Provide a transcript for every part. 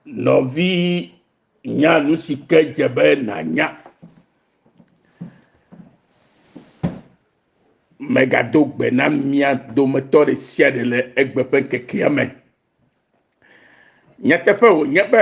Nɔvi nya nu si ke dze be nànya. Mègado gbe na mia dometɔ ɖe sia ɖe le egbe ƒe ŋkekea me. Nyateƒe wònye be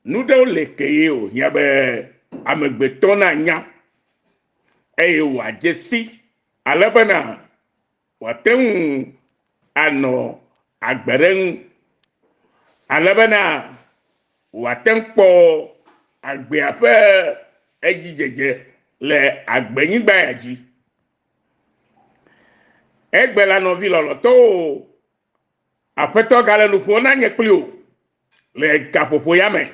nu ɖewo le ke ye wòhiã be amegbetɔ nanya eye wòadze si ale bena wòate ŋu anɔ agbe ɖe ŋu ale bena wòate ŋu kpɔ agbea ƒe edzidzedze le agbenyigba ya dzi. Egbe la nɔvi lɔlɔtɔwo, Aƒetɔ gale nu ƒom na nye kpli wò le gaƒoƒo ya me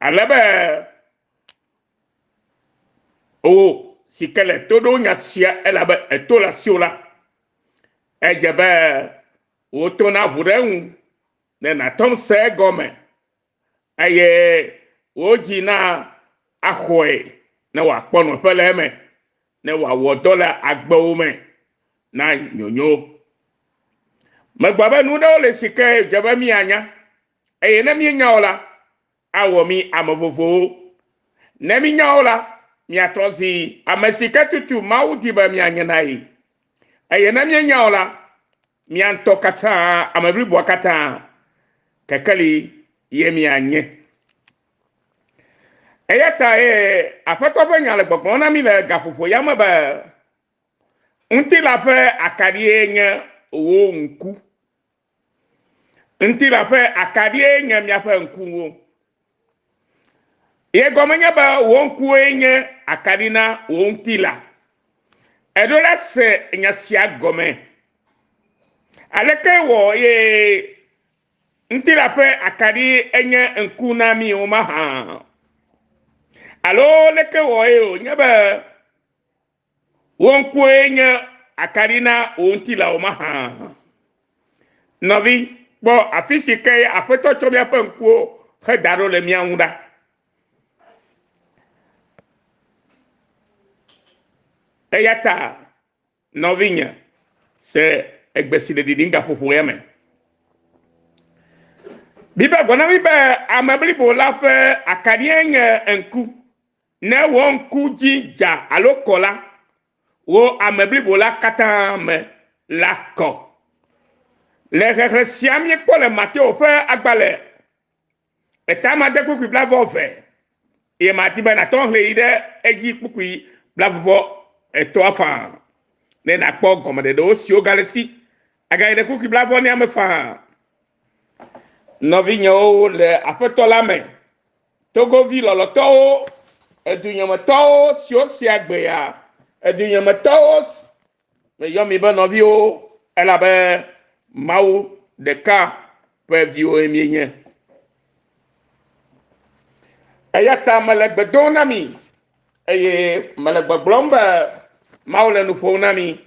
ale be Wò si ke le to ɖom nya sia elabe eto le asiwò la, edze be wò to naʋu ɖe eŋu ne nàte ŋu se egɔme eye wò dzi na axɔe ne wòakpɔ nɔƒe le eme ne wòawɔ dɔ le agbewò me na nyonyo. Megblɔ be nu ɖewo le si ke dze be míanya eye ne míenya wo la, awɔ mí ame vovowo. Ne mínya wo la, míatrɔ zi ame si ke tutu Mawu di be míanye na ye. Eye ne míenya wo la, mía ŋutɔ katã, ame bliboa katã, kekeli ye míanye. Eya ta ye Aƒetɔ ƒe nya le gbɔgblɔm na mí le gaƒoƒo ya me be, ŋutilã ƒe akaɖie nye wò ŋku. Ŋutilã ƒe akaɖie nye míaƒe ŋkuwo. Ye gɔme nye be wò ŋkuwoe nye akaɖi na wò ŋutilã. Èɖo la se nya sia gɔme. Aleke wɔ ye ŋutilã ƒe akaɖi enye ŋku na mí o mahã? Alo leke wɔ ye wònye be Wò ŋkue nye akaɖi na wò ŋutilãwo mahã? Nɔvi, kpɔ afi si ke Aƒetɔ tsɔ míaƒe ŋkuwo heda ɖo le mía ŋu ɖa. Eya ta, nɔvinye, se egbe si le ɖiɖim gaƒoƒo ya me. Biblia gblɔ na mí be ame blibo la ƒe akaɖie nye ŋku. Ne wò ŋku dzi dza alo kɔ la, wò ame blibo la katã me la kɔ. Le xexlẽ sia míekpɔ le Mateo ƒe agbalẽ eta amade kpukpui blaeve eve eye madi be nàtɔ xlẽ yi ɖe edzi kpukpui blaeve vɔ etɔ̃a faa ne nàkpɔ gɔmeɖeɖewo siwo gale si agayi ɖe kpukpui blaeve nea me faa. Nɔvinyewo le Aƒetɔ la me, Togovi lɔlɔtɔwo, edunyemetɔwo siwo sea gbe ya, edunyemetɔwo, meyɔ mi be nɔviwo elabe Mawu ɖeka ƒe viwoe míenye. Eya ta mele gbe dom na mi eye mele gbɔgblɔm be Mawu le nu ƒom na mi.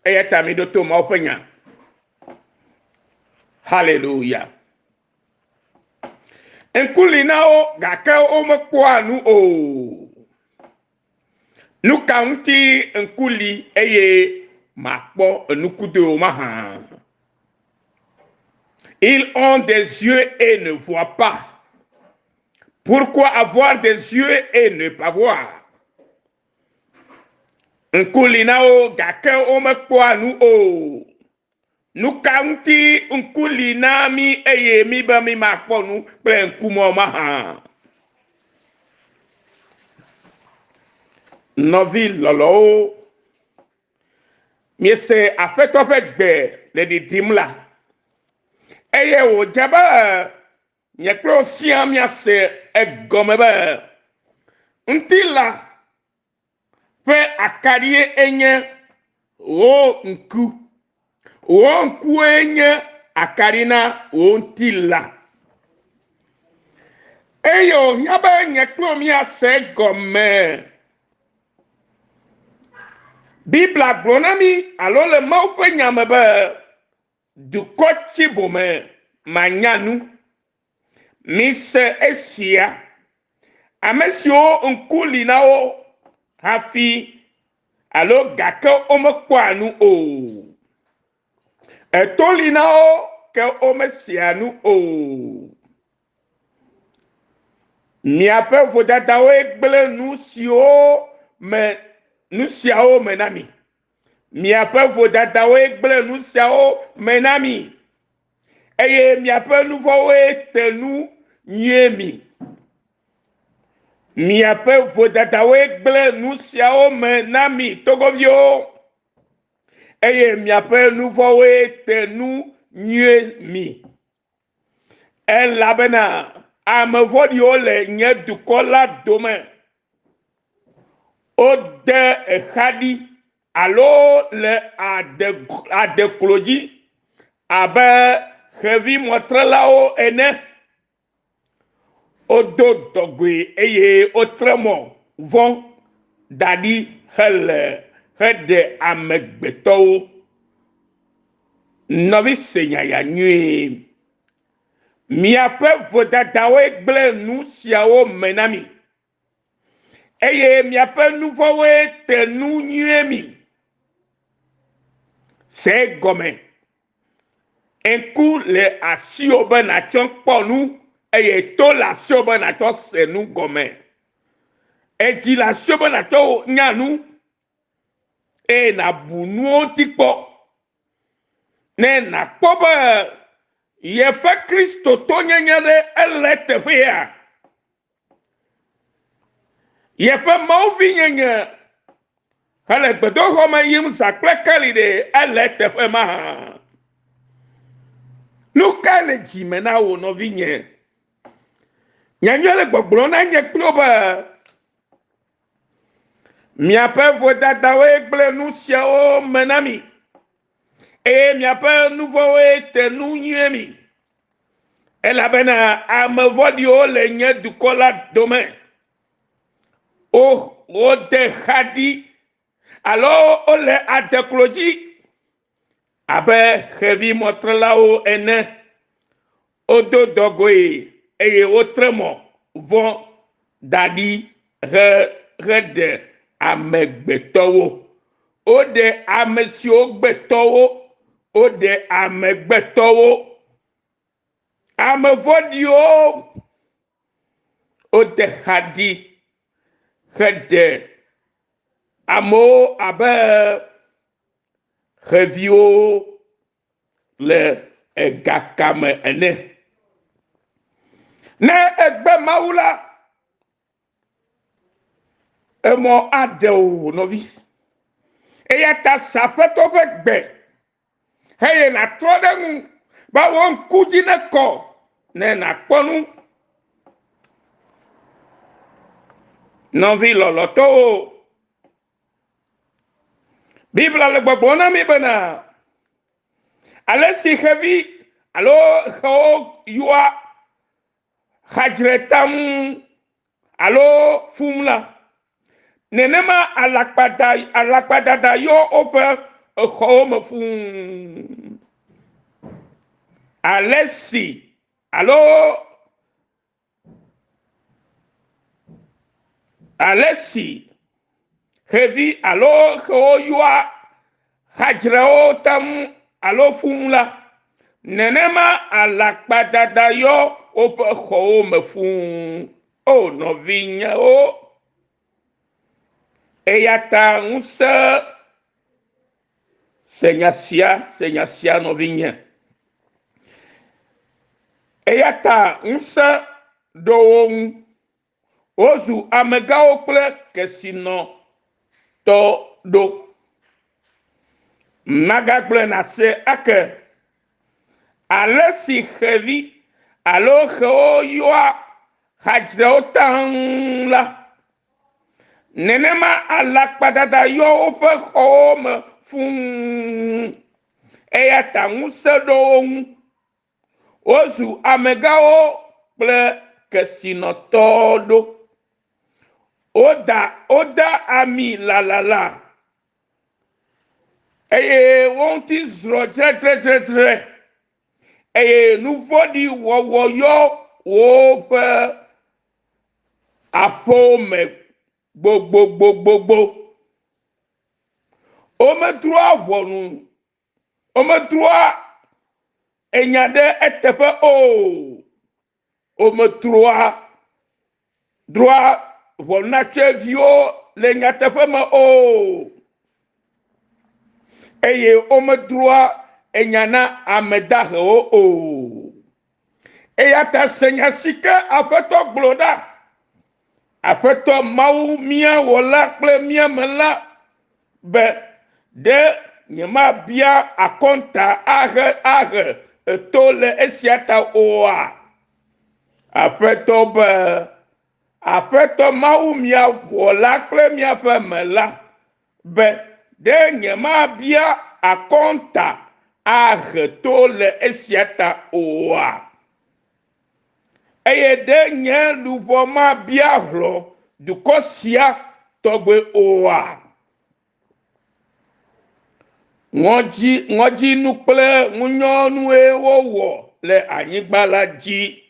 Eya ta miɖo to Mawu ƒe nya. Haleluya. Ŋku li na wo gake womekpɔa nu o. Nu ka ŋuti ŋku li eye makpɔ enukudoe o mahã? Ils ont des yeux et ne voient pas. Pourquoi avoir des yeux et ne pas voir? Ŋku li na wo gake womekpɔa nu o. Nu ka ŋuti ŋku li na mí eye mí be mímakpɔ nu kple ŋkumɔ mahã? Nɔvi lɔlɔ̃wo, miese Aƒetɔ ƒe gbe le ɖiɖim la, eye wòdze be nye kple wò siaa míase egɔme be ŋutilã ƒe akaɖie enye wò ŋku. Wò ŋkue nye akaɖi na wò ŋutilã. Eye wòhiã be nye kple wò míase egɔme. Biblia gblɔ na mí alo le Mawu ƒe nya me be dukɔ tsibome manya nu. Mise esia, ame siwo ŋku li na wo hafi alo gake womekpɔa nu o. Eto li na wo ke womesea nu o. Miaƒe vodadawoe gblẽ nu siwo me nu siawo me na mi. Miaƒe vodadawoe gblẽ nu siawo me na mi, eye miaƒe nu vɔ̃woe te nu nyuie mi. Miaƒe vodadawoe gblẽ nu siawo me na mi togoviwo, eye miaƒe nu vɔ̃woe te nu nyuie mi. Elabena ame vɔ̃ɖiwo le nye dukɔ la dome. Wode exa ɖi alo le ade adeklo dzi abe xevimɔtrelawo ene. Wodo dɔgɔe eye wotre mɔ vɔ̃ da ɖi hele heɖe amegbetɔwo. Nɔvi se nya ya nyuie. Miaƒe vodadawoe gblẽ nu siawo me na mi, eye miaƒe nu vɔ̃woe te nu nyuie mi. Se egɔme. Ŋku le asiwò be nàtsɔ kpɔ nu eye to le asiwò be nàtsɔ se nu gɔme. Edzi le asiwò be nàtsɔ nya nu eye nàbu nuwo ŋuti kpɔ. Ne nàkpɔ be yeƒe Kristotɔnyenye ɖe ele teƒea, yeƒe mawuvinyenye hele gbedoxɔ me yim zã kple keli ɖe ele teƒe ma hã. Nu kae le dzi me na wò nɔvinye? Nyanyuia le gbɔgblɔm na nye kple wò be miaƒe vodadawoe gblẽ nu siawo me na mi eye miaƒe nu vɔ̃woe te nu nyuie mi. Elabena ame vɔ̃ɖiwo le nye dukɔ la dome. Wo wode xa ɖi alo wole adeklo dzi abe xevimɔtrelawo ene. Wodo dɔgɔe eye wotre mɔ vɔ̃ da ɖi he heɖe amegbetɔwo. Woɖe ame siwo gbe tɔwo. Woɖe amegbetɔwo. Ame vɔ̃ɖiwo wode xa ɖi heɖe amewo abe xeviwo le egakame ene. Ne ègbe Mawu la, emɔ aɖe wò nɔvi. Eya ta se Aƒetɔ ƒe gbe eye nàtrɔ ɖe eŋu be wò ŋku dzi nekɔ ne nàkpɔ nu. Nɔvi lɔlɔ̃tɔwo, Biblia le gbɔgblɔm na mí bena ale si xevi alo xewo yɔa xadzre tam alo fum la, nenema alakpada alakpadada yɔ woƒe exɔwo me fũu. Ale si alo ale si xevi alo xewo yɔa xadzrewo tam alo fũu la, nenema alakpadada yɔ woƒe xɔwo me fũu. O nɔvinyewo, eya ta ŋusẽ se nya sia, se nya sia nɔvinye. Eya ta ŋusẽ ɖo wo ŋu. Wozu amegãwo kple kesinɔtɔ ɖo. Magagblɔe nàse ake. Ale si xevi alo xewo yɔa hadzrewo taŋ la, nenema alakpadada yɔ woƒe xɔwo me fũu. Eya ta ŋusẽ ɖo wo ŋu. Wozu amegãwo kple kesinɔtɔwo ɖo. Woda woda ami lalala eye wo ŋuti zrɔ̃ dzredredzredre eye nu vɔ̃ɖi wɔwɔ yɔ woƒe aƒewo me gbogbogbogbo. Womedrɔ̃a ʋɔnu, womedrɔ̃a. enya ɖe eteƒe o. Wometrɔa drɔ̃a ʋɔnu na tsyɔ̃eviwo le nyateƒe me o, eye womedrɔ̃a enya na ame dahewo o. Eya ta se nya si ke Aƒetɔ gblɔ ɖa. Aƒetɔ Mawu mía Wɔla kple mía Mela be, Ɖe nyemabia akɔnta ahe ahe to le esia ta oa? Aƒetɔ be, Aƒetɔ Mawu mía Wɔla kple míaƒe Mela be, Ɖe nyemabia akɔnta ahe to le esia ta oa? Eye ɖe nye luʋɔ mabia hlɔ̃ dukɔ sia tɔgbe oa? Ŋɔdzi, ŋɔdzinu kple ŋunyɔnue wowɔ le anyigba la dzi.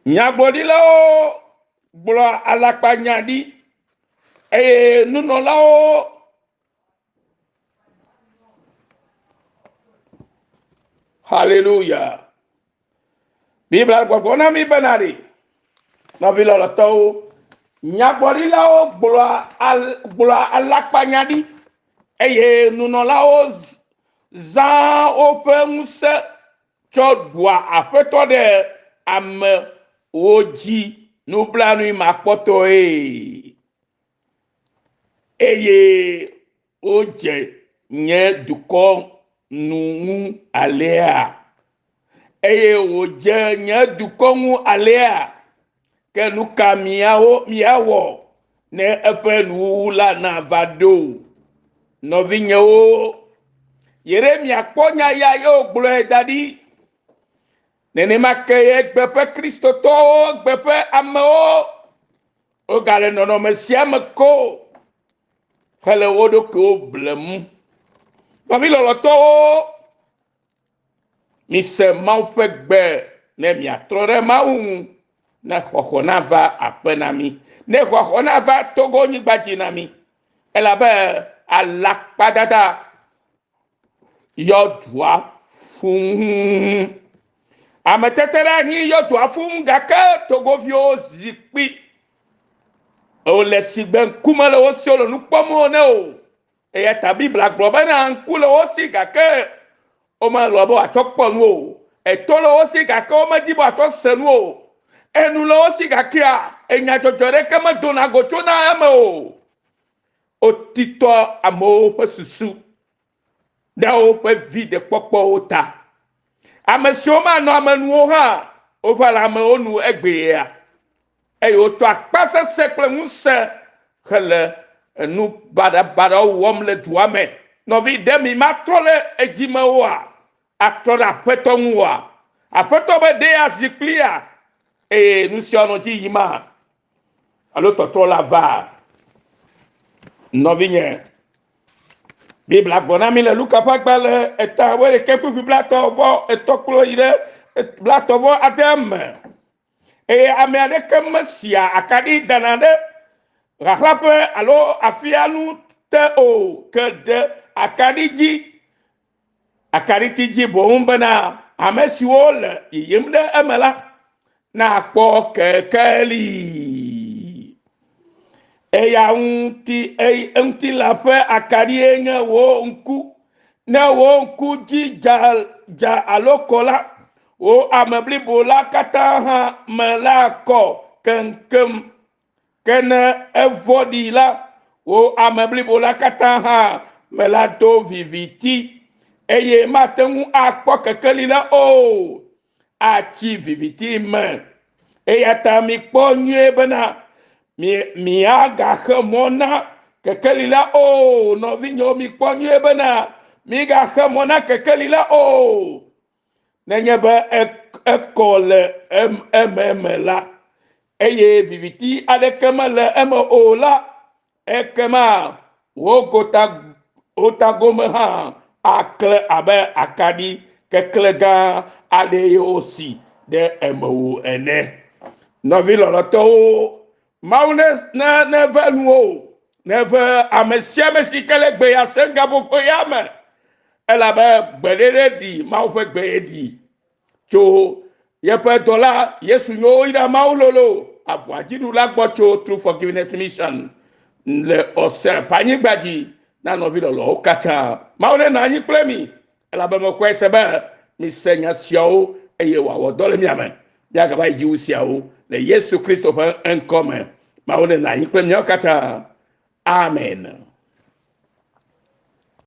Nyagblɔɖilawo gblɔa alakpanya ɖi eye nunɔlawo Haleluya. Biblia gbɔgblɔ na mí bena ɖe, nɔvi lɔlɔtɔwo, nyagblɔɖilawo gblɔa al, gblɔa alakpanya ɖi eye nunɔlawo zãa woƒe ŋusẽ tsɔ ɖua aƒetɔ ɖe amewo dzi nublanuimakpɔtɔe. Eye wodze nye dukɔ nu ŋu alea? Eye wòdze nye dukɔ ŋu alea? Ke nu ka miawo miawɔ ne eƒe nuwuwu la nava ɖo? Nɔvinyewo, Yeremya kpɔ nya ya ye wògblɔe da ɖi. Nenema ke ye gbe ƒe Kristotɔwo, gbe ƒe amewo Wogale nɔnɔme sia me ko hele wo ɖokuiwo blem. Nɔvi lɔlɔ̃tɔwo, mise Mawu ƒe gbe ne miatrɔ ɖe Mawu ŋu ne xɔxɔ nava aƒe na mi, ne xɔxɔ nava Togo-nyigba dzi na mi. Elabe alakpadada yɔ dua fũu. Ameteteɖeanyi yɔ dua fũu gake Togoviwo zi kpi. Wole sigbe ŋku mele wo si wole nu kpɔm o ene o. Eya ta Biblia gblɔ bena ŋku le wo si gake womelɔ̃ be woatsɔ kpɔ nu o. Eto le wo si gake womedi be woatsɔ se nu o. Enu le wo si gakea enya dzɔdzɔ ɖeke medona go tsona eme o. Wotitɔ amewo ƒe susu ɖe woƒe viɖekpɔkpɔwo ta. Ame siwo manɔ ame nu o hã, wova le amewo nu egbea eye wotsɔ akpasesẽ kple ŋusẽ hele enu baɖabaɖawo wɔm le dua me. Nɔvi, ɖe mi matrɔ ɖe edzi me oa? Atrɔ ɖe Aƒetɔ ŋu oa? Aƒetɔ be ɖe yeazi kplia eye nu siawo nɔ dzi yima? Alo tɔtrɔ la va? Nɔvinye, Biblia gblɔ na mí le Luka ƒe agbalẽ eta wuiɖekɛ kpukpui blatɔ̃ vɔ etɔ̃ kple yi ɖe blatɔ̃ vɔ ade me. Eye ame aɖeke mesia akaɖi dana ɖe ɣaɣlaƒe alo afia nu te o, ke ɖe akaɖi dzi, akaɖiti dzi boŋ bena ame siwo le yiyim ɖe eme la nakpɔ kekeli. Eya ŋuti ŋutilã ƒe akaɖie nye wò ŋku. Ne wò ŋku dzi dza, dza alo kɔ la, wò ame blibo la katã hã me la kɔ keŋkeŋ. Ke ne evɔ̃ɖi la, wò ame blibo la katã hã me la do viviti, eye mate ŋu akpɔ kekeli la o. Atsi viviti me. Eya ta mikpɔ nyuie bena miagaxe mɔ na kekeli la o. Nɔvinyewo, mikpɔ nyuie bena migaxe mɔ na kekeli la o. Nenye be ekɔ le ememe la, eye viviti aɖeke mele eme o la, ekema wò gota, wò tagome hã aklẽ abe akaɖi keklẽ gã aɖee wosi ɖe emewò ene. Nɔvi lɔlɔ̃tɔwo, Mawu ne, ne, neve nuwò, neve ame sia ame si ke le gbe ya sem gaƒoƒo ya me. Elabe gbeɖeɖe ɖi Mawu ƒe gbe ye ɖi tso yeƒe dɔla Yesu nyo yra Mawu lolo avɔa dziɖula gbɔ tso True Forgiveness Mission le Ɔsea ƒe anyigba dzi na nɔvi lɔlɔ̃wo katã. Mawu nenɔ anyi kple mi elabe mexɔe se be mise nya siawo eye wòawɔ dɔ le mia me. Míagava yi dzi wu siawo le Yesu Kristo ƒe ŋkɔ me. Mawu nenɔ anyi kple miawo katã. Amen.